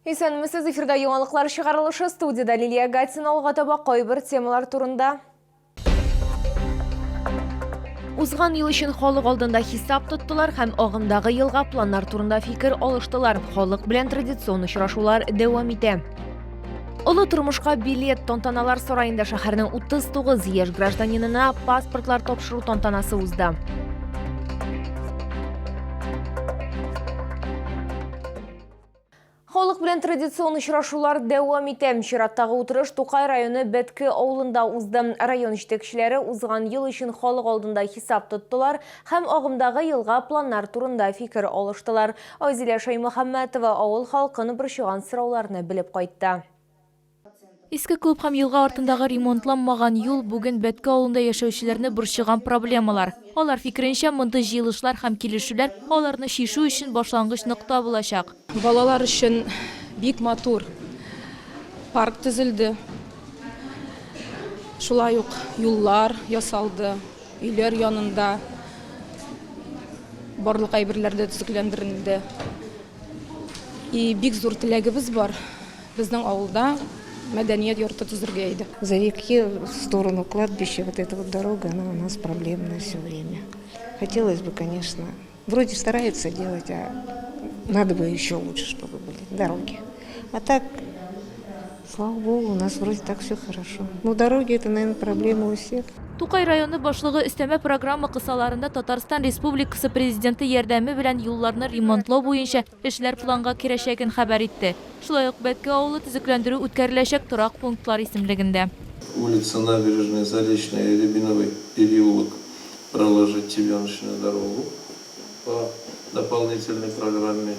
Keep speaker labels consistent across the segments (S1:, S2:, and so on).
S1: Исәнмесез, эфирда яңалыклар чыгарылышы, студиядә Лилия Гатина. Алга таба кайбер темалар турында. Узган ел өчен халык алдында хисап тоттылар һәм агымдагы елга планнар турында фикер алыштылар. Халык белән традицион очрашулар дәвам итә. Олы тормышка билет тантаналар сараенда шәһәрнең 39 яшь гражданинына паспортлар тапшыру тантанасы узды. Халык белән традицион очрашулар дәвам итә. Чираттагы утырыш Тукай районы Бәтке авылында узды. Район җитәкчеләре узган ел өчен халык алдында хисап тоттылар һәм агымдагы елга планнар турында фикер алыштылар. Айзилә Шәймөхәммәтова авыл халкын борчыган сорауларны белеп кайтты.
S2: Иске клуб һәм елга артындагы ремонтланмаган юл бүген Бәтке авылында яшәүчеләрне борчыган проблемалар. Алар фикеренчә, мондый җыелышлар һәм килешүләр аларны чишү өчен башлангыч нокта булачак.
S3: Балалар өчен бик матур парк төзелде. Шулай ук юллар ясалды, өйләр янында барлык әйберләр дә төзекләндерелде. И бик зур теләгебез бар, безнең авылда мәдәният йорты төзергә иде.
S4: За реки в сторону кладбища вот эта вот дорога, она у нас проблемная все время. Хотелось бы, конечно, вроде стараются делать, а надо бы еще лучше, чтобы были дороги. А так, слава богу, у нас вроде так все хорошо. Ну, дороги это, наверное, проблема у всех.
S2: Тукай районы башлыгы өстәмә программа кысаларында Татарстан Республикасы Президенты ярдәме белән юлларны ремонтлау буенча эшләр планга керәчәген хәбәр итте. Шулай ук Бәтке авылы төзекләндерү үткәреләчәк торак пунктлар исемлегендә.
S5: Улица Набережная Заречная, Рябиновый переулок проложить щебеночную дорогу по дополнительной программе.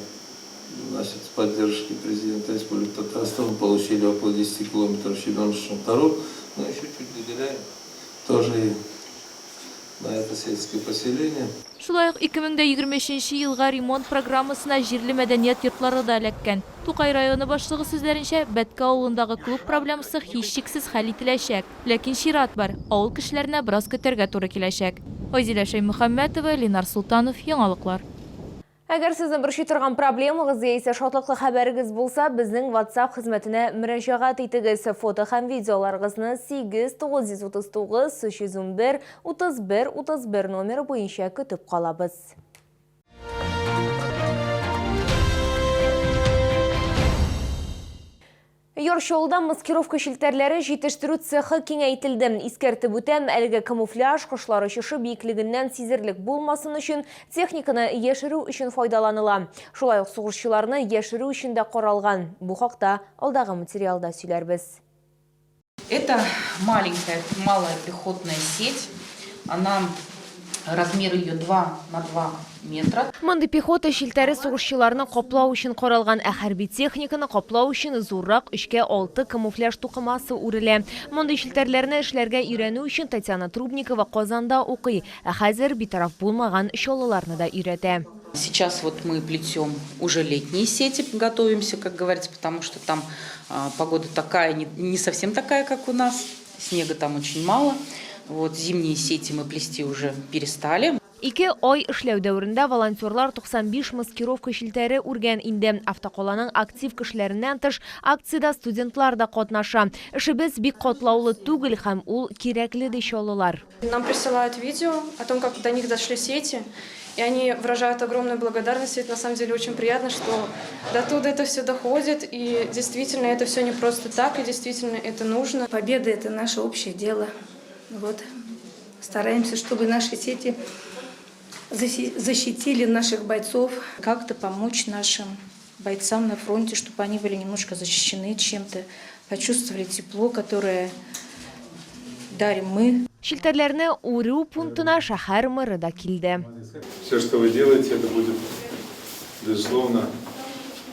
S5: Значит, с поддержки президента Республики Татарстан мы получили около 10 километров щебеночных дорог. Но еще чуть выделяем тоже и на это сельское поселение.
S2: Шулай ук 2023 елга ремонт программасына җирле мәдәният йортлары да эләккән. Тукай районы башлыгы сүзләренчә, Бәтке авылындагы клуб проблемасы һичшиксез хәл ителәчәк. Ләкин чират бар, авыл кешеләренә бераз көтәргә туры киләчәк. Айзилә Шәймөхәммәтова, Ленар Солтанов, Яңалыклар.
S1: Әгәр сезне борчый торган проблемагыз яисә шатлыклы хәбәрегез булса, безнең WhatsApp хезмәтенә мөрәҗәгать итегез. Фото һәм видеоларыгызны 8 939 311 31 31 номеры буенча көтеп калабыз. Яр Чаллыда маскировка челтәрләре җитештерү цехы киңәйтелде. Искәртеп үтәм, әлеге камуфляж кошлар очышы биеклегеннән сизерлек булмасын өчен техниканы яшерү өчен файдаланыла. Шулай ук сугышчыларны яшерү өчен дә каралган. Бу хакта алдагы материалда сөйләрбез.
S6: Это маленькая, малая пехотная сеть. Она размер ее 2 на 2 метра.
S1: Мондый пехота челтәре сугышчыларны каплау өчен каралган, ә хәрби техниканы каплау өчен зуррак өчкә алты камуфляж тукымасы үрелә. Мондый челтәрләрне эшләргә өйрәнү өчен Татьяна Трубникова Казанда укый, ә хәзер битараф булмаган чаллыларны да өйрәтә.
S6: Сейчас вот мы плетем уже летние сети, готовимся, как говорится, потому что там погода такая, не совсем такая, как у нас, снега там очень мало. Вот зимние сети мы плести уже перестали.
S1: Ике ай эшләү дәверендә волонтерлар 95 маскировка челтәре үргән инде. Автокаланың актив кешеләреннән тыш, акциядә студентлар да катнаша. Эшебез бик катлаулы түгел һәм ул кирәкле, ди чаллылар.
S3: Нам присылают видео о том, как до них дошли сети, и они выражают огромную благодарность. И это на самом деле очень приятно, что до туда это все доходит, и действительно это все не просто так, и действительно это нужно.
S4: Победа – это наше общее дело. Вот. Стараемся, чтобы наши сети защитили наших бойцов.
S7: Как-то помочь нашим бойцам на фронте, чтобы они были немножко защищены чем-то, почувствовали тепло, которое дарим мы.
S1: Челтәрләрне үрү пунктына шәһәр мэры да килде.
S5: Все, что вы делаете, это будет, безусловно,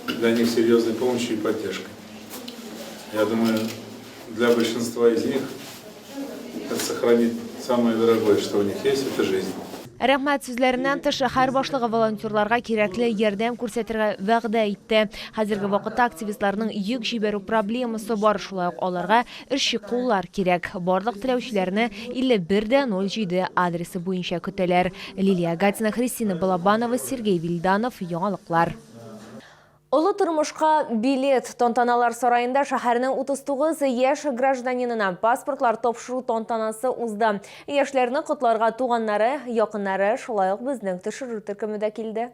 S5: для них серьезной помощью и поддержкой. Я думаю, для большинства из них это сохранит самое дорогое, что у них есть, это жизнь.
S1: Рәхмәт сүзләреннән тыш, шәһәр башлыгы волонтерларга кирәкле ярдәм күрсәтергә вәгъдә итте. Хәзерге вакытта активистларның йөк җибәрү проблемасы бар, шулай ук аларга эшче куллар кирәк. Барлык теләүчеләрне 51 дә 07 адресы буенча көтәләр. Лилия Гатина, Христина Балабанова, Сергей Вильданов, Яңалыклар. Олы тормышка билет тантаналар сараенда шәһәрнең 39 яшь гражданинына паспортлар тапшыру тантанасы узды. Яшьләрне котларга туганнары, якыннары, шулай ук безнең төшерү төркеме дә килде.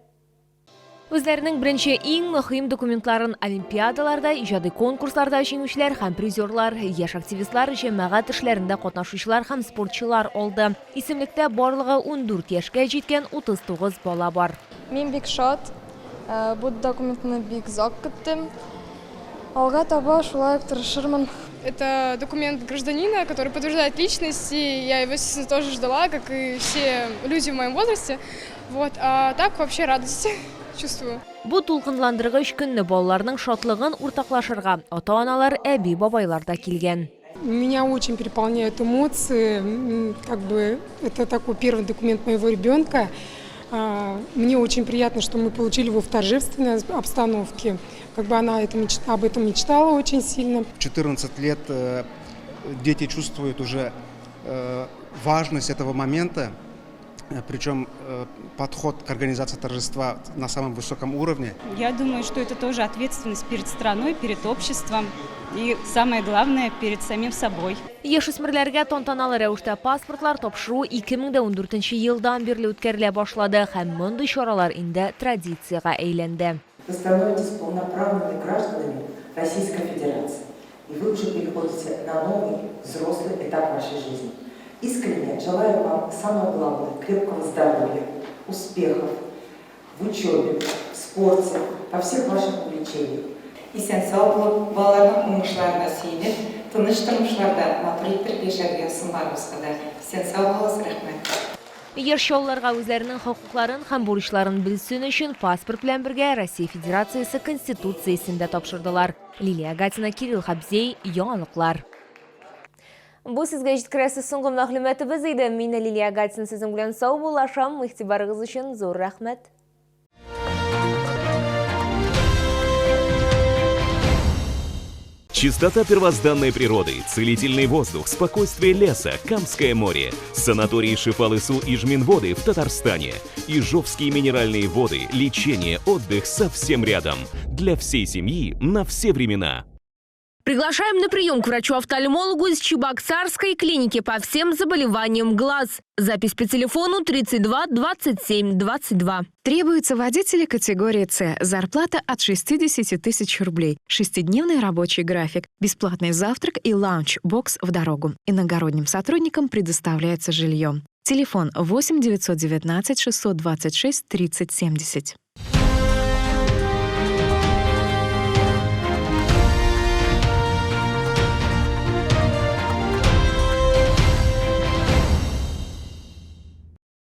S1: Үзләренең беренче иң мөһим документларын олимпиадаларда, иҗади конкурсларда җиңүчеләр һәм призерлар, яшь активистлар, җәмәгать эшләрендә катнашучылар һәм спортчылар алды. Исемлектә барлыгы 14 яшькә җиткән 39 бала бар.
S8: Мин бик шат, бу документны бик озак көттем. Алга таба шулай ук тырышырмын.
S3: Это документ гражданина, который подтверждает личность, и я его, естественно, тоже ждала, как и все люди в моем возрасте. Вот, а так вообще радость чувствую.
S1: Бу дулкынландыргыч көнне балаларның шатлыгын уртаклашырга ата-аналар, әби-бабайлар да килгән.
S9: Меня очень переполняют эмоции, как бы это такой первый документ моего ребенка. Мне очень приятно, что мы получили его в торжественной обстановке. Как бы она это мечта, об этом мечтала очень сильно.
S10: В 14 лет дети чувствуют уже важность этого момента, причем подход к организации торжества на самом высоком уровне.
S11: Я думаю, что это тоже ответственность перед страной, перед обществом и, самое главное, перед самим собой.
S1: Яшүсмерләргә тантаналы рәвештә паспортлар тапшыру 2014 елдан бирле үткәрелә башлады һәм мондый чаралар инде традициягә әйләнде.
S12: Вы становитесь полноправными гражданами Российской Федерации, и вы уже переходите на новый взрослый этап вашей жизни. Искренне желаю вам самого главного – крепкого здоровья, успехов в учебе, в спорте, во всех ваших увлечениях.
S13: Исән-сау булып, балаларның уңышларына сөенеп, тыныч тормышларда матур иттереп яшәргә язсын барыбызга да. Исән-сау булыгыз, рәхмәт.
S1: Яшь чаллыларга үзләренең хокукларын һәм бурычларын белсен өчен паспорт белән бергә Россия Федерациясе Конституциясен дә тапшырдылар. Лилия Гатина, Кирилл Хабзей, Яңалыклар. Бу сезгә җиткерәсе соңгы мәгълүматыбыз иде. Мин Лилия Гатина сезнең белән саубуллашам. Игътибарыгыз өчен зур рәхмәт.
S14: Чистота первозданной природы, целительный воздух, спокойствие леса, Камское море, санатории Шифалысу и Жминводы в Татарстане, Ижовские минеральные воды, лечение, отдых совсем рядом. Для всей семьи на все времена.
S15: Приглашаем на прием к врачу-офтальмологу из Чебоксарской клиники по всем заболеваниям глаз. Запись по телефону 32 27 22.
S16: Требуются водители категории С. Зарплата от 60 тысяч рублей. Шестидневный рабочий график. Бесплатный завтрак и ланч-бокс в дорогу. Иногородним сотрудникам предоставляется жилье. Телефон 8 919 626 30 70.